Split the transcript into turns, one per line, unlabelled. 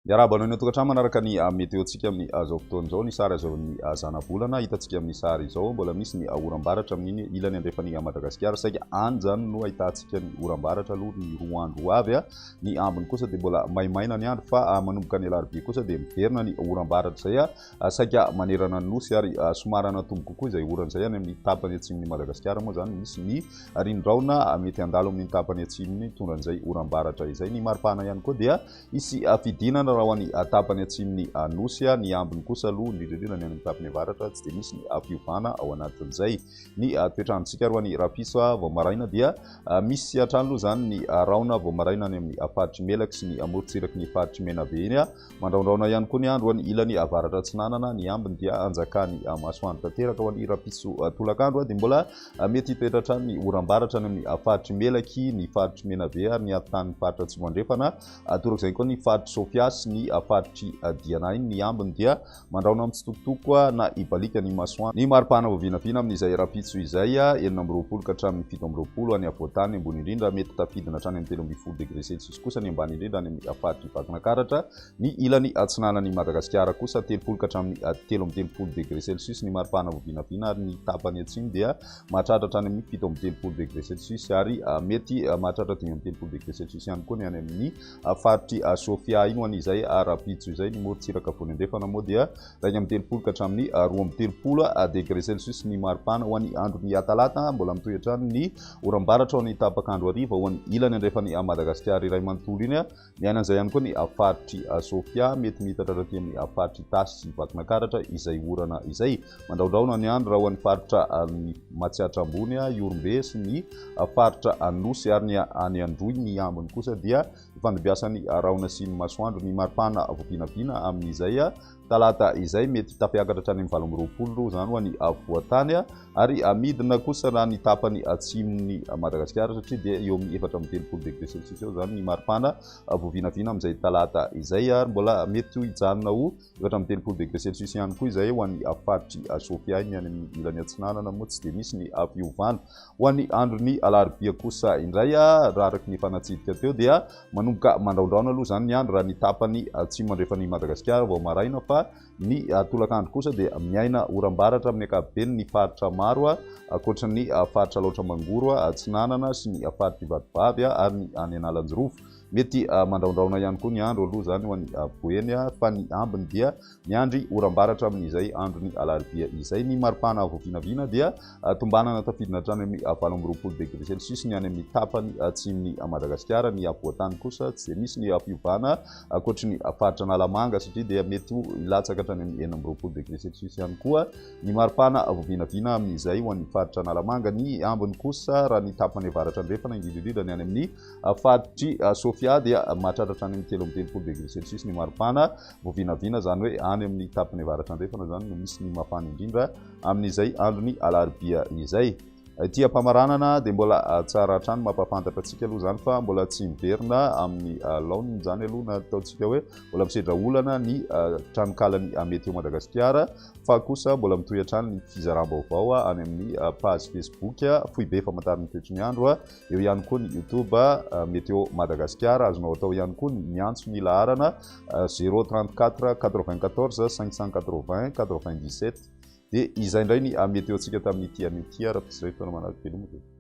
Miarahaba anao eny an-tokantrano manaraka ny météo-ntsika amin'ny izao fotoana izao. Ny sary azo avy amin'ny zanabolana hitantsika amin'ny sary izao. Mbola misy ny oram-baratra amin'iny ilany andrefan'i Madagasikara. Saika any izany no ahitantsika ny oram-baratra aloha ny roa andro ho avy. Ny ambiny kosa dia mbola maimaina ny andro fa manomboka ny alarobia kosa dia miverina ny oram-baratra izay saika manerana ny nosy ary somary hanatombo kokoa izay orana izay any amin'ny tapany atsimon'i Madagasikara moa izany misy ny rindrona mety handalo amin'iny tapany atsimo iny hitondra an'izay oram-baratra izay. Ny maripana ihany koa dia hisy fidinana raha ho an'ny tapany atsimon'ny nosy, ny ambiny kosa aloha indrindra indrindra ny any amin'ny tapany avaratra tsy dia misy ny fiovana ao anatin'izay. Ny toetr'androntsika ary ho an'ny rahampitso vao maraina dia misy hatrany aloha izany ny rahona vao maraina any amin'ny faritr'i Melaky sy ny amorontsiraky ny faritr'i Menabe iny. Mandrahondrahona ihany koa ny andro ho an'ny ilany avaratra atsinanana, ny ambiny dia hanjakan'ny masoandro tanteraka. Ho an'ny rahampitso tolakandro dia mbola mety hitoetra hatrany ny oram-baratra any amin'ny faritr'i Melaky, ny faritr'i Menabe ary ny atitan'ny faritra Atsimo Andrefana. Torak'izay koa ny faritr'i Sofia sy ny faritr'i Diana iny. Ny ambiny dia Mandrahona mitsitokotoko na hibaliaka ny masoandro. Ny maripana vao vinavina amin'izay rahampitso izay, 26 ka hatramin'ny 27 any afovoan-tany ambony indrindra, mety tafidina hatrany amin'ny 13 degre celsius kosa ny ambany indrindra any amin'ny faritr'i Vakinankaratra. Ny ilany atsinanan'i Madagasikara kosa, 30 ka hatramin'ny 33 degre celsius ny maripana vao vinavina ary ny tapany atsimo dia mahatratra hatrany amin'ny 37 degre celsius ary mety mahatratra 35 degre celsius ihany koa ny any amin'ny Faritr'i Sofia iny ho an'izay rahampitso izay. Ny morontsiraka afovoany andrefana moa dia 31 ka hatramin'ny 32 degre celsius ny maripana. Ho an'ny andron'ny talata, mbola mitohy hatrany ny oram-baratra ho an'ny tapak'andro hariva ho an'ny ilany andrefan'i Madagasikara iray manontolo iny. Miaina an'izay ihany koa ny faritr'i Sofia. Mety miitatra hatraty amin'ny faritr'i Itasy sy Vakinankaratra izay orana izay. Mandrahondrahona ny andro raha ho an'ny faritra Matsiatra Ambony, Ihorombe sy ny faritra Anosy ary ny any Androy. Ny ambiny kosa dia ifandimbiasan'ny rahona sy ny masoandro. Ny maripana voavinavina amin'izay talata izay mety tafiakatra hatrany amin'ny 28 izany ho an'ny afovoan-tany ary midina kosa raha ny tapany atsimon'i Madagasikara satria dia eo amin'ny 34 degré celsius eo izany ny maripana voavinavina amin'izay talata izay ary mbola mety hijanona ho 34 degré celsius ihany koa izay ho an'ny faritr'i Sofia, ny any amin'ny ilany atsinanana moa tsy dia misy ny fiovana. Ho an'ny andron'ny alarobia kosa indray, raha araka ny efa natsidika teo dia manomboka mandrahondrahona aloha izany ny andro raha ny tapany atsimo andrefan'i Madagasikara vao maraina fa ny tolakandro kosa dia miaina oram-baratra amin'ny ankapobeny ny faritra maro ankoatra ny faritra Alaotra Mangoro atsinanana sy ny faritr'i Vatovavy ary ny any Analanjirofo. Mety mandrahondrahona ihany koa ny andro aloha izany ho an'i Boeny fa ny ambiny dia miandry oram-baratra amin'izay andron'ny alarobia izay. Ny maripana voavinavina dia tombanana tafidina hatrany amin'ny 28 degré celsius ny any amin'ny tapany atsimon'i Madagasikara. Ny afovoan-tany kosa tsy dia misy ny fiovana ankoatry ny faritra Analamanga satria dia mety ho hilatsaka hatrany amin'ny 26 degré celsius ihany koa ny maripana voavinavina amin'izay ho an'ny faritra Analamanga. Ny ambiny kosa raha ny tapany avaratra andrefana indrindra indrindra ny any amin'ny Faritr'i Sofia dia mahatratra hatrany amin'ny 33 degré celsius ny maripana vao vinavina, izany hoe any amin'ny tapany avaratra andrefana izany no misy ny mafana indrindra amin'izay andron'ny alarobia izay. Ity am-pamaranana dia mbola tsara hatrany mampahafantatra antsika aloha izany fa mbola tsy miverina amin'ny laoniny izany aloha na ataontsika hoe mbola misedra olana ny tranonkalan'ny Météo Madagasikara fa kosa mbola mitohy hatrany ny fizaram-baovao any amin'ny page Facebook foibe famantaran'ny toetry ny andro. Eo ihany koa ny YouTube Météo Madagasikara. Azonao atao ihany koa ny miantso ny laharana 034 94 580 97. Dia izay indray ny météo-ntsika tamin'ity anio ity ary izay fotoana manaraka veloma.